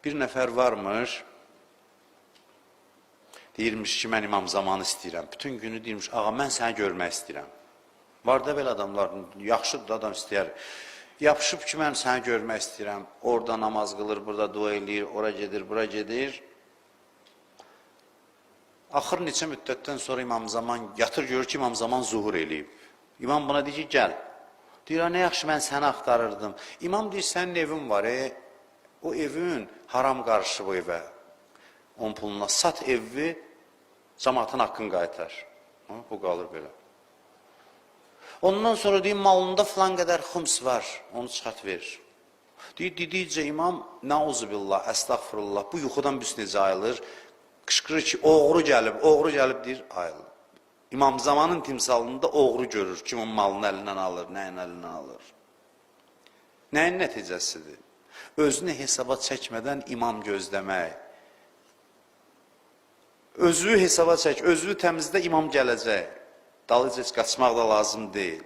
Bir nəfər varmış, deyirmiş ki, mən imam zamanı istəyirəm. Bütün günü deyirmiş, ağa, mən səni görmək istəyirəm. Var da belə adamlar, yaxşıdır da adam istəyər. Yapışıb ki, mən səni görmək istəyirəm. Orada namaz qılır, burada dua eləyir, ora gedir, bura gedir. Axır neçə müddətdən sonra İmam Zaman yatır, görür ki, İmam Zaman zuhur eləyib. İmam buna deyir ki, gəl. Deyir, "A, nə yaxşı mən səni axtarırdım. İmam deyir, sənin evin var, o evin haram qarışıb o evə. Onun puluna sat evi, cəmaatın haqqını qaytar. Ha, bu qalır belə. Ondan sonra deyir, malında filan qədər xums var, onu çıxart verir. Deyir, dedikcə imam, nauzubillah, əstəğfurullah, bu yuxudan büs necə ayılır? Qışqırır ki, oğru gəlib, oğru gəlib, deyir, ayılır. İmam zamanın timsalında oğru görür, kim onun malını əlindən alır, nəyin əlindən alır. Nəyin nəticəsidir? Özünü hesaba çəkmədən imam gözləmək. Özünü hesaba çək, özünü təmizlə, imam gələcək. Dalıca heç qaçmaq da lazım deyil.